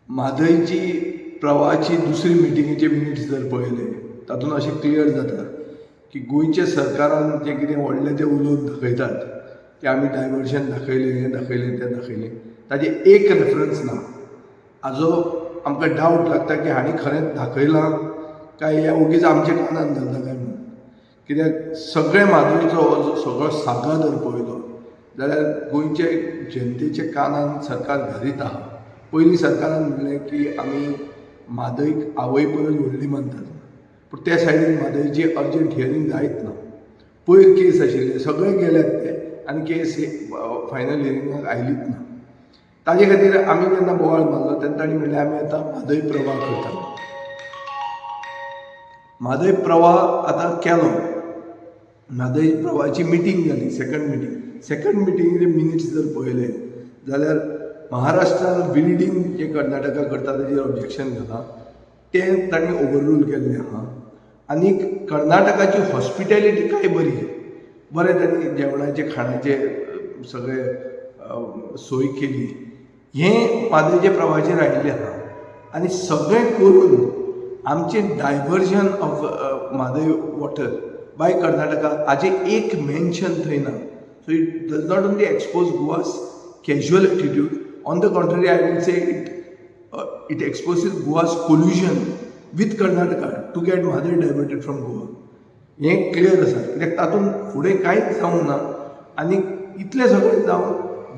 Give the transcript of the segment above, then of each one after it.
म्हादयची प्रवाहाची दुसरी मिटिंगेचे मिनिट्स जर पळयले, तातूंत अशें क्लियर जाता की गोंयच्या सरकारान जें कितें व्हडलें तें उलोवन दाखयतात की आमी डायवर्शन दाखयलें, हें दाखयलें, तें दाखयलें, ताजें एक रेफरन्स ना. हाजो आमकां डावट लागता की हांणी खरेंच दाखयलां काय हे ओगीच आमच्या कानान घालता काय म्हणून. कित्याक सगळें म्हादयचो हो जो सगळो सागा जर पळयलो जाल्यार गोंयचे जनतेच्या कानान सरकार घालीत आहा. पयलीं सरकारान म्हणलें की आमी म्हादयक आवय परस व्हडली मानतात, पूण त्या सायडीन म्हादयची अर्जंट हियरींग जायत ना. पयर केस आशिल्ले, सगळे गेल्यात ते आनी केस फायनल हियरिंगाक आयलीच ना. ताजे खातीर आमी जेन्ना बोवाळ मारलो तेन्ना तांणी म्हणलें, आमी आतां म्हादय प्रवाह करता. म्हादय प्रवाह आतां केलो. म्हादय प्रवाहाची मिटींग जाली, सेकंड मिटींग. सेकंड मिटिंगेचे मिनिट्स जर पळयले जाल्यार महाराष्ट्रान विल्डींग जें कर्नाटका करता ताजेर ऑब्जेक्शन घालां, तें तांणी ओवररूल केल्लें आहा. आनी कर्नाटकाची हॉस्पिटॅलिटी काय बरी, बरें तांणी जेवणाचें खाणाचें सगळें सोय केली, हें म्हादयच्या प्रवाहाचेर आयिल्लें आहा. आनी सगळें करून आमचें diversion of Mhadei water by Karnataka हाजें एक मेन्शन थंय ना. So it does not only expose Goa's casual attitude, on the contrary, I will say it exposes Goa's collusion with Karnataka to get Mhadei diverted from Goa. हें clear आसा, कित्याक तातूंत फुडें कांयच जावंक ना. आनी इतलें सगळें जावन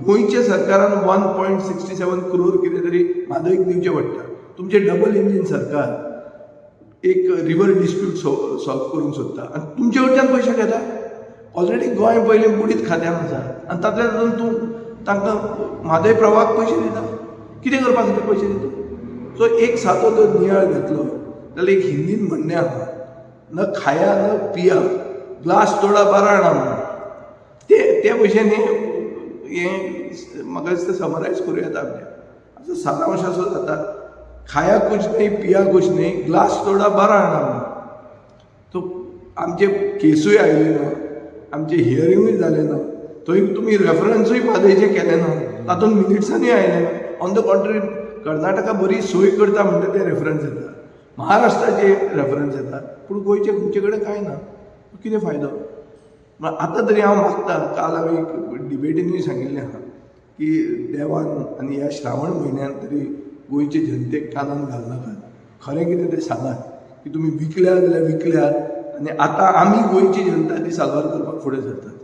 गोंयच्या सरकारान 1.67 क्रोर कितें तरी म्हादयक दिवचें पडटा. तुमचें डबल इंजीन सरकार एक रिवर डिस्प्यूट सॉल्व करूंक सोदता आनी तुमचे कडच्यान पयशे घेता. ऑलरेडी गोंय पयलीं बुडीत खात्यान आसा आनी तातूंतल्या तातूंत तूं तांकां म्हादय प्रवाहाक पयशे दिता. कितें करपा खातीर पयशे दिता? सो एक सादो जर नियाळ घेतलो जाल्यार एक हिंदीन म्हणणें आहा, "न खाया न पिया, ग्लास तोडा बारा आणा" म्हणून. ते ते भशेन हें हें म्हाका दिसता समरायज करूं येता. आमचें आतां सारांश असो जाता, "खाया कुछ नहीं, पिया कुछ नहीं, ग्लास तोडा बारा आणा" म्हणून. सो आमचे केसूय आयले ना, आमचे हियरिंगूय जालें ना, थंय तुमी रेफरन्सूय म्हादयचें केलें ना, तातूंत मिनिट्सांनी आयलें ना. ऑन the contrary, Karnataka बरी सोय करता म्हणटा ते रेफरन्स येता, महाराष्ट्राचे रेफरन्स येता, पूण गोंयचे खंयचे कडेन कांय ना. कितें फायदो? आतां तरी हांव मागता, काल हांवें एक डिबेटीनूय सांगिल्लें आहा की देवान आनी ह्या श्रावण म्हयन्यान तरी गोंयचे जनतेक कानान घालनाकात. खरें कितें तें सांगात की तुमी विकल्या जाल्यार विकल्यात आनी आतां आमी गोंयची जनता ती साल्वार करपाक फुडें सरतात.